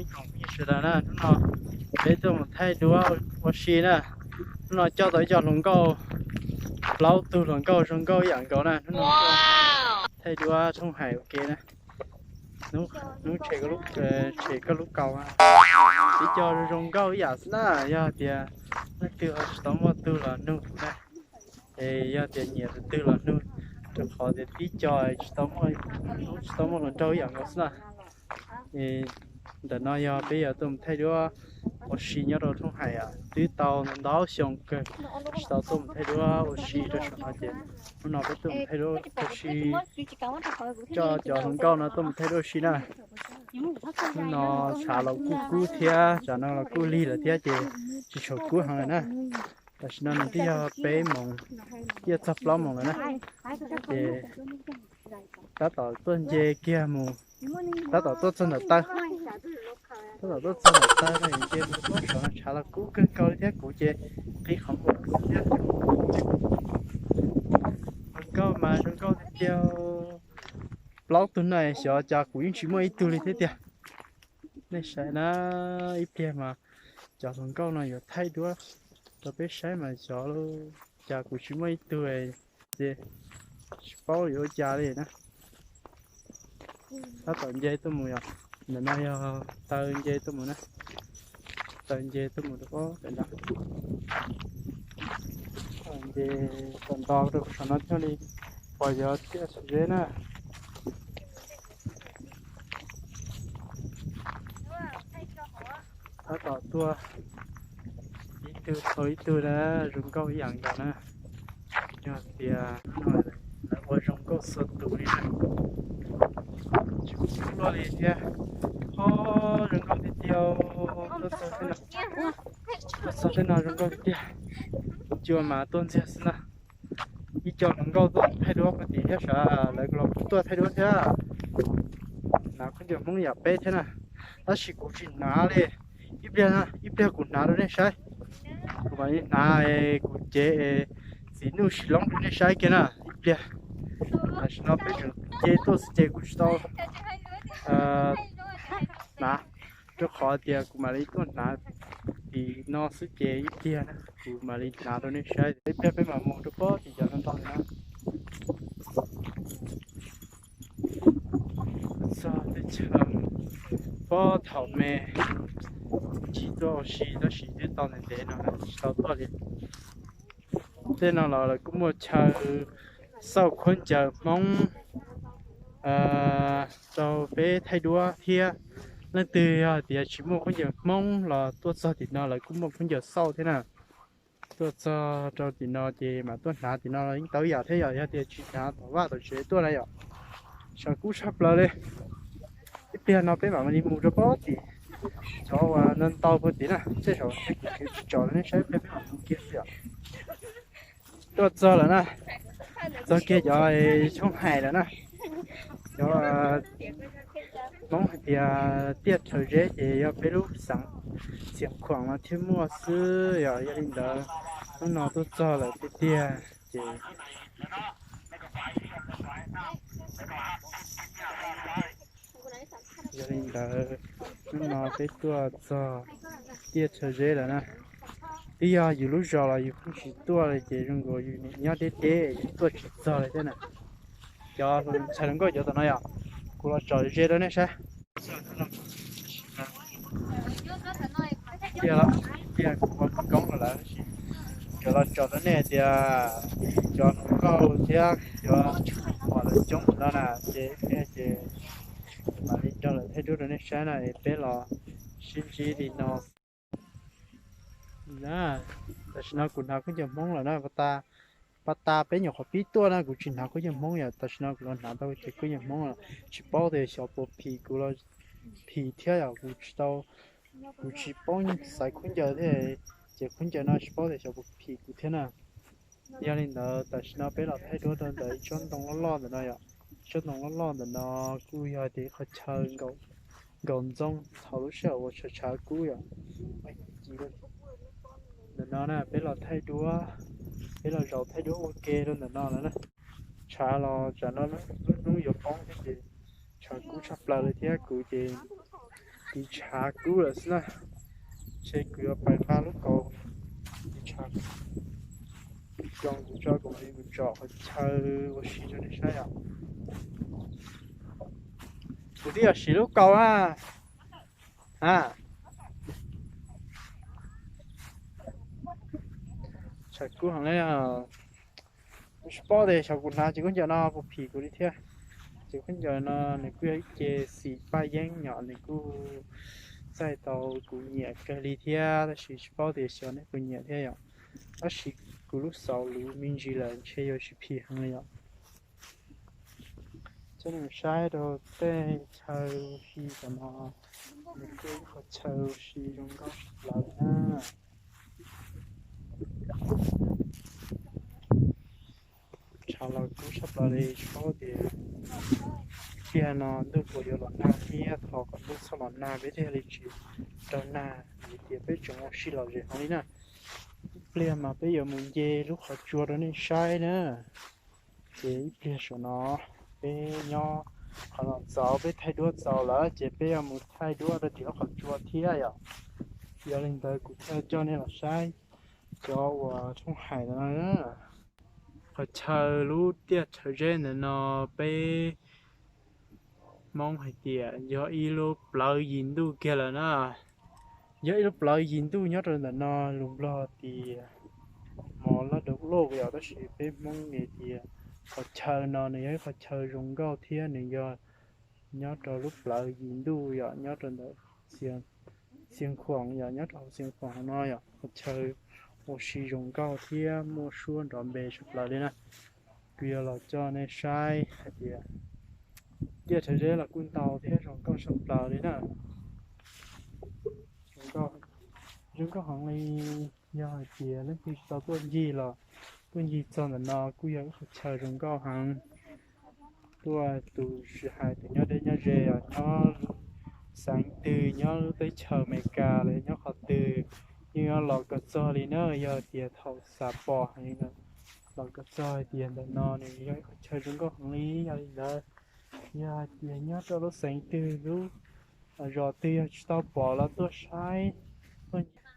Tsoom phooj ywg sawv daws na, hnub no peb tuaj mus thaij duab ua si na. Hnub no coj tau ib co hluas nkauj, plaub tug hluas nkauj zoo nkauj ib yam nkaus na. Hnub no thaij duab thooj hais ua ke na. Hnub tshem koj lub kaus, ib co zoo nkauj ib yam xwb na. Yog tias leej twg ho tsis tau muaj tug los nug kuv na, es yog tias nyiam tus twg los nug, rau qhov tias tib co tsis tau muaj, tsis tau muaj hluas nraug ib yam nkaus xwb na. Ntawm no yog peb yuav tuaj mus thaij duab ua si nyob rau thooj hais, twb tau ntau xyoo kawg tsis tau tuaj mus thaij duab ua si rau saum no ces hnub no peb tuaj mus thaij duab ua si, coj cov hluas nkauj no tuaj mus thaij duab ua si na. Hnub no tshav los kuj kub thiab, tsam no los kuj lig lawm thiab ces tsis tshua kub heev lawm na. Tam sim no nws twb yog peb moos, twb yog txog plaub moos lawm na. Ces tab tom tuaj nce kiag mus, tab tom tuaj txog ntawm taw, tab tom tuaj txog ntawm taw no nce mus rau saum no tshav los kub kawg nkaus li thiab, kuv ces qhib qhov muag thiab. Zoo nkauj mas zoo nkauj tiag tiag. Plaub tug no xyov cas kuv yeej tsis muaj ib tug li thiab tiag. Nej saib na, ib pliag mas cov hluas nkauj no yuav thaij duab rau peb saib mas xyov cas kuv tsis muaj ib tug ces tsis paub yuav ua cas li na. Tab tom nce tuaj mus yom, ntawm no yog taw nce tuaj mus na, taw nce tuaj mus rau pem no, nce tom nto rau saum no thiaj li pom cov tiaj txhua zeb na. Tab tom tuaj ib tug dhau ib tug na, zoo nkauj ib yam nkaus na. Yog tias lawv ua zoo nkauj txhua tus li na, tsis kub luaj li thiab. Ho zoo nkauj tiag tiag, tuaj txog seb no, tuaj txog seb no zoo nkauj tiag tiag. Cua mas tuaj ntxiag xwb na. Ib co hluas nkauj tuaj thaij duab puag tim thiab sav, lawv los kuj tuaj thaij duab thiab. Hnav khaub ncaws Hmoob yam peb thiab na, tab sis kuv tsis hnav li. Ib pliag, ib pliag kuv hnav rau nej saib. Kuv mam li hnav, kuv cev txiv nuj sis loob rau nej saib kiag na ib pliag. Tam sim no peb tseem nce tuaj xwb ces kuv tsis tau hnav, rau qhov tias kuv mam li tuaj hnav tim no xwb ces ib pliag na kuv mam li hnav rau nej saib. Ib pliag peb mam mus rau pob tim cov no ntog na. Txog teb chaws pob thaum me, ncig tuaj ua si tab sis twb tau ntev ntev no tsis tau tuaj li. Tej no los lawv kuj muaj chaw xauj khaub ncaws Hmoob rau peb thaij duab thiab. Leej twg yog tias tsis muaj khaub ncaws Hmoob los tuaj txog tim no lawv kuj muaj khaub ncaws xauj thiab na. Tuaj txog rau tim no ces mam tuaj hnav tim no los yeej tau ib yam thiab yom, yog tias tsis hnav tom vaj tom tsev tuaj na yom. Tshav kub tshaj plaws li. Ib pliag no peb mam li mus rau pob tim cov uas ntau ntau puag tim na, tej zaum kuv tsis tsom rau nej saib, ib pliag peb mam mus kiag xwb yom. Tuaj txog lawm na, txog kiag cov tshoob hais lawm na. Cov Hmoob hais tias tiaj rhawv zeb ces yog peb lub xeev Xiav Khuam no thiaj muaj xwb yom. Yog li ntawd hnub no tuaj txog lawm tiag tiag ces yog li ntawd hnub no peb tuaj txog tiaj rhawv zeb lawm na. Twb yog yus lub zos los yus pheej tsis tuaj li ces zoo nkaus yus nyob deb deb yus tuaj tsis txog li thiab na. Cov ntxhais hluas nkauj cov tom no yom, kuv los tsom ze rau nej saib. Tiag, tiag kuv ua koob rau lawv, kuv los tsom rau nej tias cov hluas nkauj thiab cov uas lawv coob no na ces, ces mam li nrog lawv thaij duab rau nej saib na, es peb los sib ntsib li no. Tam sim no kuv hnav khaub ncaws Hmoob lawm na, pas tas peb nyuam qhuav pib tuaj na kuv tsis hnav khaub ncaws Hmoob yom, tam sim no kuv los hnav tau ces khaub ncaws Hmoob lawm, tsis paub tias xyov puas phim kuv los phim thiab yom, kuv tsis tau, kuv tsis paub xaiv khaub ncaws thiab, ces khaub ncaws no tsis paub tias xyov puas phim kuv thiab na. Yog li ntawd tam sim no peb los thaij duab rau ntawm ib tsob ntoo loj loj ntawm no yom. Tsob ntoo loj loj ntawm no kuj yog tias ib qhov chaw nkaum ntxoov thaum lub sij hawm uas tshav tshav kub yom. Ntawm no na peb los thaij duab, peb los zaum thaij duab ua ke rau ntawm no lawm na. Tshav los tsam no lub hnub yuav poob thiab ces tshav kub tshaj plaws li thiab kuv ces tiv tshav kub lawm xwb na. Ntshe kuv yuav pais nqa lub kaus tiv tshav zoo kuv tso kuv mam li mus tsom qhov chaw ua si rau nej saib os. Kuv twb yuav siv lub kaus na. A, tshav kub heev li. Tsis paub tias xyov kuv hnav cov khaub ncaws no puas phim kuv li thiab. Cov khaub ncaws no nws kuj yog ib ce xim paj yeeb yom, nws kuj txaij tau kuv nyiam kawg li thiab, tab sis tsis paub tias xyov nej puas nyiam thiab yom. Tab sis kuv lub xauv luv me ntsis lawm ntshe yuav tsis phim heev li yom. Coj nej mus saib rau tej chaw si tom no, nws kuj ib qhov chaw si zoo nkauj tshaj plaws na. Tshav los kub tshaj plaws li, tsis paub tias tiag no ntuj puas yuav los nag thiab, thov kom ntuj txhob los nag peb thiaj li tsis raug nag, vim tias peb tseem ua si lom zem heev li na. Ib pliag mas peb yuav mus nce lub qhov tsua rau nej saib na. Ces ib pliag saum no peb nyob qhov no txaus, peb thaij duab txaus lawm ces peb yuav mus thaij duab rau tim lub qhov tsua thiab yom. Yog li ntawd kuv thiaj coj nej los saib cov uas thooj hais ntawm no. Qhov chaw lub tiaj chaw zeb ntawm no peb Hmoob hais tias yog ib lub plawv yim ntuj kiag lawm na. Yog ib lub plawv yim ntuj nyob rau ntawm no, lus Nplog tias mos laj dau loj yom, tab sis peb Hmoob hais tias qhov chaw no nws yog ib qhov chaw zoo nkauj thiab nws yog nyob rau lub plawv yim ntuj yom, nyob rau ntawm Xiav Khuam yom, nyob rau hauv Xiav Khuam no yom, qhov chaw ua si zoo nkauj thiab muaj suab nrov npe tshaj plaws li na. Kuv yuav los coj nej saib hais tias tiaj chaw zeb los kuj ntau thiab zoo nkauj tshaj plaws li na. Zoo nkauj, zoo nkauj heev li. Yog hais tias leej twg tsis tau tuaj ncig los tuaj ncig txog ntawm no kuj yog ib qhov chaw zoo nkauj heev. Tuaj tus tsis hais tus nyob deb nyob ze os, nyob xeev twg, nyob lub teb chaws Amelikas los nyob qhov twg, yeej yuav los kom txog li na. Yog tias thaum xav pom heev los kom txog hais tias ntawm no nws yog ib qhov chaw zoo nkauj heev li. Yog li ntawd, yog hais tias nyob rau lub xeev twg lub zos twg yog tsis tau pom los tuaj saib.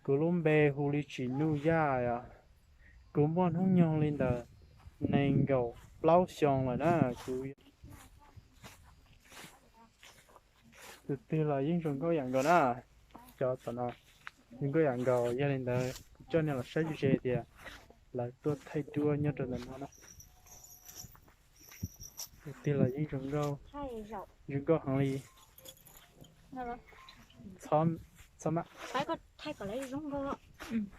Kuv lub npe hu li Tsim Nuj Yaj os. Kuv muaj hnub nyoog li ntawm nees nkaum plaub xyoo lawm na. Kuv tus twg los yeej zoo nkauj yam nkaus na. Cov tom no zoo nkauj yam nkaus, yog li ntawd kuv coj nej los saib ze ze tias lawv tuaj thaij duab nyob rau ntawm no na. Tus twg los yeej zoo nkauj, zoo nkauj heev li. Txhob maj,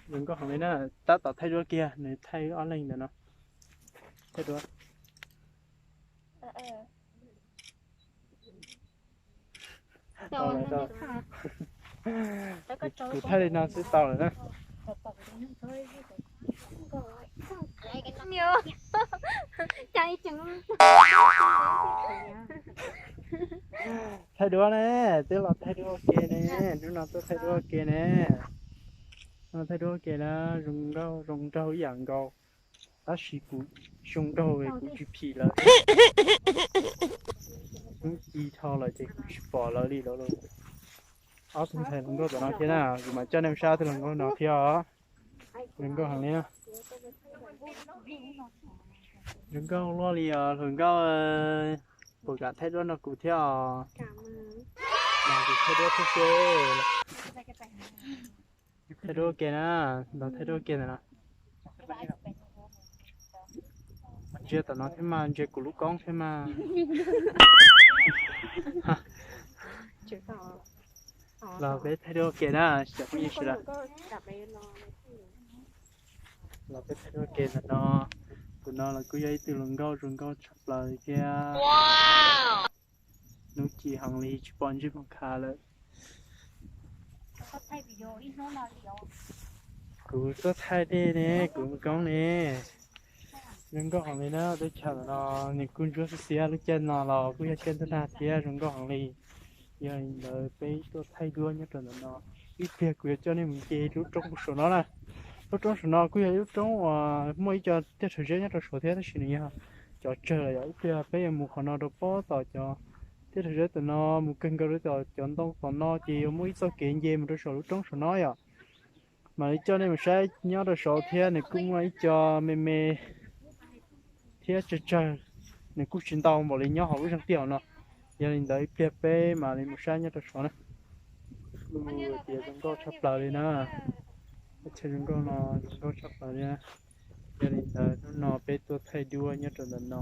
zoo nkauj heev li na. Tab tom thaij duab kiag, nws thaij ob leeg ntawm no. Thaij duab. Tau lawm, tau. Kuv thaij li no xwb tau lawm na. Thaij duab ne, twb los thaij duab ua ke ne, hnub no twb thaij duab ua ke ne. Hnub no thaij duab ua ke na, zoo nkauj zoo nraug ib yam nkaus. Tab sis kuv zoo nraug kuv tsis phim lawv. Hnub ci dhau lawm ces kuv tsis pom lawv li lawm. Ob tug ntxhais hluas nkauj tom no thiab na, kuv mam coj nej mus saib ob tug hluas nkauj no thiab os. Hluas nkauj heev li na. Hluas nkauj luaj li os hluas nkauj. Puas kam thaij duab nrog kuv thiab os? Los kuv thaij duab thiab seb. Thaij duab ua ke na, los thaij duab ua ke ntawm no. Ntsia tom no thiab mas, ntsia kuv lub koob thiab mas. Los peb thaij duab ua ke na, cov phooj ywg sawv daws. Los peb thaij duab ua ke ntawm no. Tus no los kuj yog ib tug hluas nkauj zoo nkauj tshaj plaws thiab. Hnub ci heev li tsis pom ntsej muag khav lawm. Kuv tuaj thaij dej ne, kuv mus koob ne. Zoo nkauj heev li na, teb chaws no nws kuj ntsuab xiab xiab, lub caij no los kuj yog caij ntuj nag thiab zoo nkauj heev li. Yog li ntawd peb tuaj thaij duab nyob rau ntawm no, ib pliag kuv yuav coj nej mus nce lub roob saum no na. Lub roob saum no kuj yog ib lub roob uas muaj ib co tiaj rhawv zeb nyob rau saud thiab, tab sis nws yog cov tsawg lawm yom. Ib pliag peb yuav mus qhov no rau pob tom cov Teb chaws Zeb tom no mus kawg nkaus rau tom cov ntoo tom no ces yuav muaj ib txoj kev nce mus rau saum lub roob saum no yom. Mam li coj nej mus saib nyob rau saud thiab, nws kuj muaj ib co me me thiab tsawg tsawg, nws kuj tsis ntau npaum li nyob hauv lub zeeg tiaj no. Yog li ntawd ib pliag peb mam li mus saib nyob rau saud na. Kuj tias zoo nkauj tshaj plaws li na. Teb chaws zoo nkauj no zoo nkauj tshaj plaws li na. Yog li ntawd hnub no peb tuaj thaij duab nyob rau ntawm no,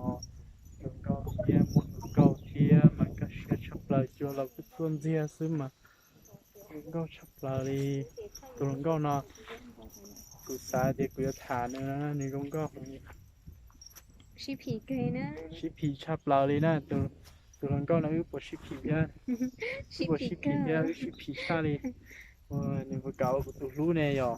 zoo nkauj thiab muaj hluas nkauj thiab mas kaj siab tshaj plaws, cua los kuj tuaj ntxiag xwb mas zoo nkauj tshaj plaws li. Tus hluas nkauj no kuv xav tias kuv yuav tham nws, nws zoo nkauj heev li. Sib phim tshaj plaws li na. Tus hluas nkauj no wb puas sib phim thiab? Wb puas sib phim thiab? Wb sib phim tshaj li. Nws puas kam ua kuv tus hlub ne yom?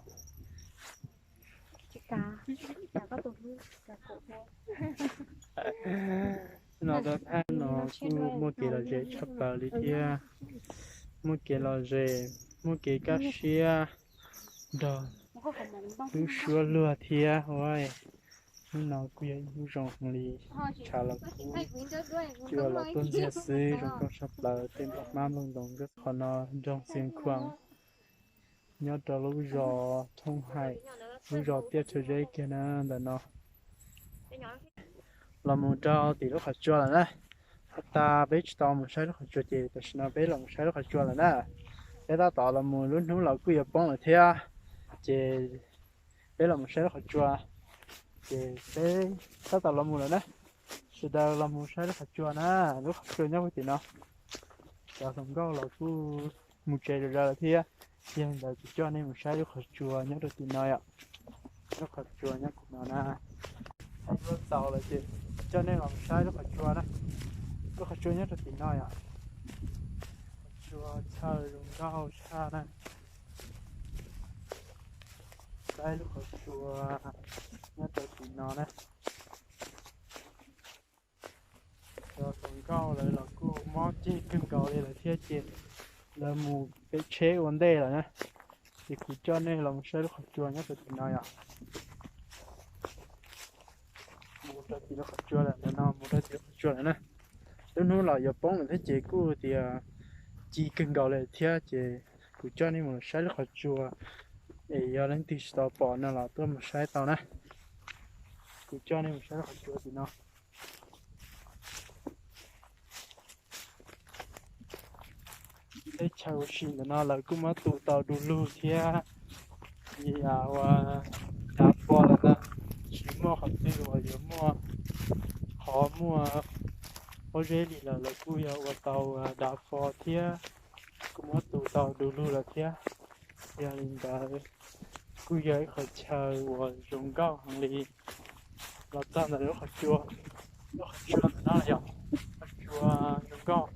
No rau thaj no kuj muaj kev lom zem tshaj plaws li thiab. Muaj kev lom zem, muaj kev kaj siab nrog lub suab luag thiab ua. Hnub no kuj yog ib hnub zoo heev li, tshav los kub, cua los tuaj ntxiag xwb, zoo nkauj tshaj plaws, tej nplooj hmab nplooj ntoos nkauj qhov no nroog Xiav Khuam nyob rau lub zos Thoob Haim, lub zos Tiaj Rhawv Zeb kiag na ntawm no. Los mus rau tim lub qhov tsua lawm na. Tag tas peb tsis tau mus saib lub qhov tsua ces tam sim no peb los mus saib lub qhov tsua lawm na. Peb tab tom los mus lub hnub los kuj yuav poob lawm thiab, ces peb los mus saib lub qhov tsua. Ces peb tab tom los mus lawm na, sawv daws los mus saib lub qhov tsua na. Lub qhov tsua nyob puag tim no. Cov hluas nkauj los kuj mus tsev zom zaws lawm thiab, yog li ntawd kuv coj nej mus saib lub qhov tsua nyob rau tim no yom. Lub qhov tsua nyob tim no na. Saib duab txaus lawm ces coj nej los saib lub qhov tsua na. Lub qhov tsua nyob rau tim no yom. Qhov tsua chaw zoo nkauj tshaj na. Saib lub qhov tsua nyob rau tim no na. Cov hluas nkauj lawv los kuj mob ceg kawg nkaus li lawm thiab ces lawv mus pem tsheb ua ntej lawm na. Ces kuv coj nej los mus saib lub qhov tsua nyob rau tim no yom. Mus rau tim lub qhov tsua lawm ntawm no, mus rau tim lub qhov tsua lawm na. Lub hnub los yuav poob lawm thiab ces kuj tias ci kawg nkaus li thiab ces kuv coj nej mus saib lub qhov tsua. Es yog leej twg tsis tau pom no los tuaj mus saib tau na. Kuv coj nej mus saib lub qhov tsua tim no. Teb chaws ua si ntawm no lawv kuj muab tu tau du lug thiab, yam ua dav fo lawm na, tsis muaj qhov twg uas yuav muaj qhov muaj pob zeb li lawm, lawv kuj yog ua tau dav fo thiab, kuj muab tu tau du lug lawm thiab. Yog li ntawd kuj yog ib qhov chaw uas zoo nkauj heev li. Los txog ntawm lub qhov tsua, lub qhov tsua ntawm no yog qhov tsua zoo nkauj.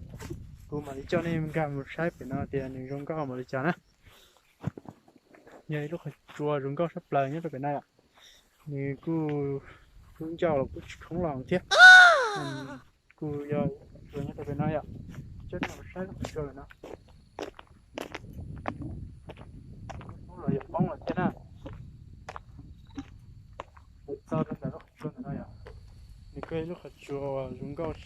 Kuv mam li coj nej nkag mus saib pem no tias nws zoo nkauj npaum li cas na. Yog ib lub qhov tsua zoo nkauj sab plaws nyob rau pem no yom. Nws kuj, lub ncauj los kuj tsis khoob los thiab. Kuj yog ib qhov tsua nyob rau pem no yom. Coj nej mus saib lub qhov tsua lawm no. Hnub los yuav poob lawm thiab na. Los txog rau ntawm lub qhov tsua ntawm no yom. Nws kuj yog ib lub qhov tsua uas zoo nkauj,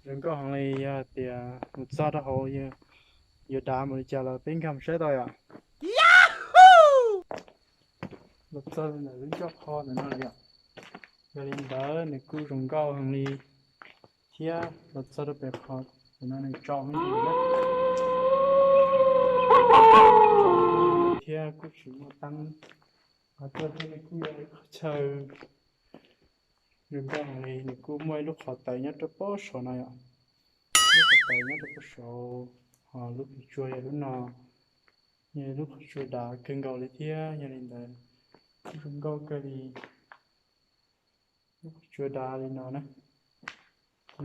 zoo nkauj heev li, yog tias mus txog rau hauv yuav dav npaum li cas los peb nkag mus saib tau yom. Los txog ntawm lub ncauj qho ntawm no lawm yom. Yog li ntawd nws kuj zoo nkauj heev li thiab. Los txog rau pem qhov ntawm no nws tsaus me ntsis lawm thiab kuj tsis muaj teeb. Qhov tuaj thiab nws kuj yog ib qhov chaw zoo nkauj heev li, nws kuj muaj ib lub qhov tawm nyob rau pem saud no yom. Lub qhov tawm nyob rau pem saud, ho lub qhov tsua yog lub no, yog lub qhov tsua dav kawg nkaus li thiab. Yog li ntawd kuj zoo nkauj kawg li. Lub qhov tsua dav li no na.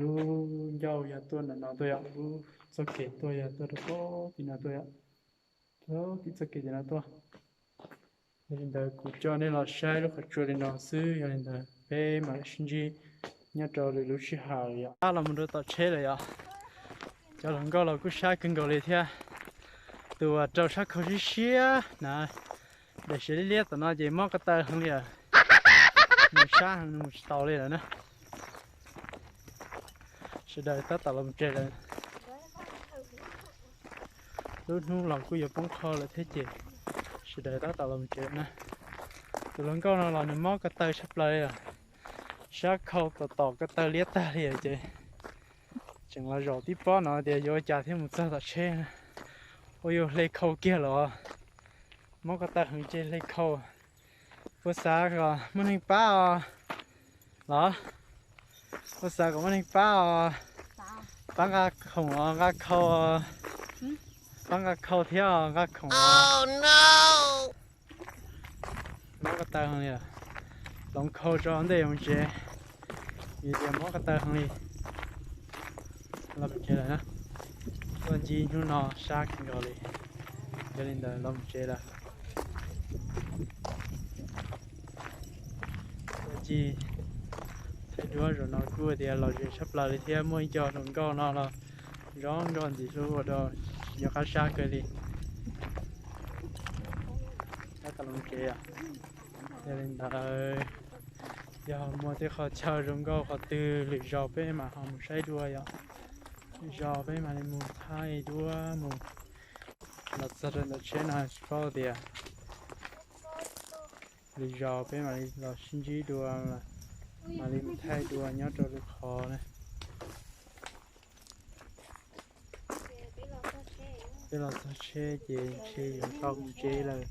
Lub ncauj yog tuaj ntawm no tuaj yom, lub txoj kev tuaj yog tuaj rau pem tim no tuaj yom. Tuaj tim txoj kev tim no tuaj. Yog li ntawd kuv coj nej los saib lub qhov tsua li no xwb, yog li ntawd peb mam li sib ntsib nyob rau lwm lub sij hawm yom. Ab, los mus rau tom tsheb lawm yom. Cov hluas nkauj los kuj sab kawg nkaus li thiab. Tus uas rau sab khau siab siab na, daim siav liab liab tom no ces mob ko taw heev li lawm. Nws sab heev nws mus tsis taus li lawm na. Sawv daws tab tom los tsev lawm. Lub hnub los kuj yuav poob qho lawm thiab ces sawv daws tab tom los tsev na. Tus hluas nkauj no los nws mob ko taw tshaj plaws li os. Sab khau tom tom ko taw liab tag li ces tseem los zaum tib pob no tias yuav ua cas thiaj mus txog tom tsheb na. Ua yus hle khau kiag los, mob ko taw heev ces hle khau. Puas xav kom muaj neeg pab os? Los, puas xav kom muaj neeg pab os? Pab nqa khoom os, nqa khau os. Pab nqa khau thiab os, nqa khoom os. Mob ko taw heev li, hloov khau tso ntej mus tsev, vim tias mob ko taw heev li. Los mus tsev lawm na. Tuaj ncig hnub no sab kawg nkaus li, yog li ntawd los mus tsev lawm. Tuaj ncig thaij duab zaum no kuj tias lom zem tshaj plaws li thiab, muaj ib co hluas nkauj no los zoo nkauj ntxim hlub ua rau yog qab sab kawg li. Tab tom los tsev os. Yog li ntawd, yog muaj tej qhov chaw zoo nkauj qhov twg lwm zaus peb mam ho mus saib dua yom. Lwm zaus peb mam li mus thaij duab mus. Los txog rau ntawm tsheb no tsis paub tias lwm zaus peb mam li los sib ntsib dua, mam li mus thaij dua nyob rau lwm qhov na. Peb los txog tsheb ces ntshe yuav tau mus tsev lawm.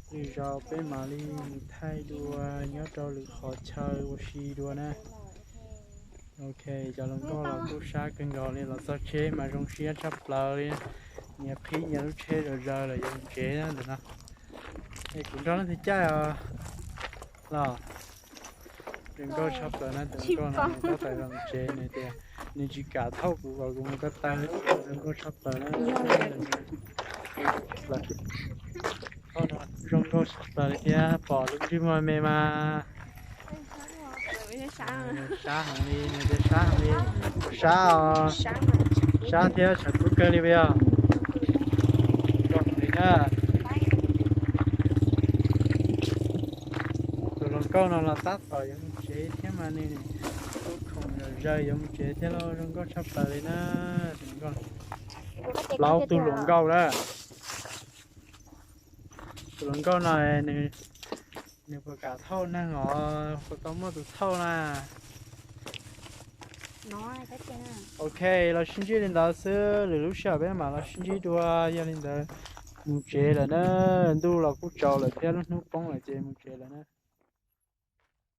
Lwm zaus peb mam li mus thaij dua nyob rau lwm qhov chaw ua si dua na. Ok, cov hluas nkauj los kuj sab kawg nkaus li, los txog tsheb mas zoo siab tshaj plaws li. Nyias qhib nyias lub tsheb zom zaws lawm yuav mus tsev ntawm no. Es kuv nrog leej twg caij os? Los, zoo nkauj tshaj plaws na, tus hluas nkauj no nws tab tom los tsev, nws tias nws tsis kam thauj kuv kom kuv mus ko taw, zoo nkauj tshaj plaws na. Zoo nkauj tshaj plaws li thiab, pom lub ntsej muag me mas sab heev li, nws tias sab heev li, sab os, sab thiab tshav kub kawg li puas yog? Zoo li na. Tus hluas nkauj no los tab tom yuav mus tsev thiab mas nws kuj khoom zom zaws yuav mus tsev thiab lauj, zoo nkauj tshaj plaws li na. Tus hluas nkauj, plaub tug hluas nkauj na. Tus hluas nkauj no nws puas kam thauj neeg os, puas tau muaj tus thauj na? Ok, los sib ntsib li ntawd xwb, lwm lub sij hawm peb mam los sib ntsib dua. Yog li ntawd mus tsev lawm na, ntuj los kuj tsaus lawm thiab lub hnub poob lawm ces mus tsev lawm na.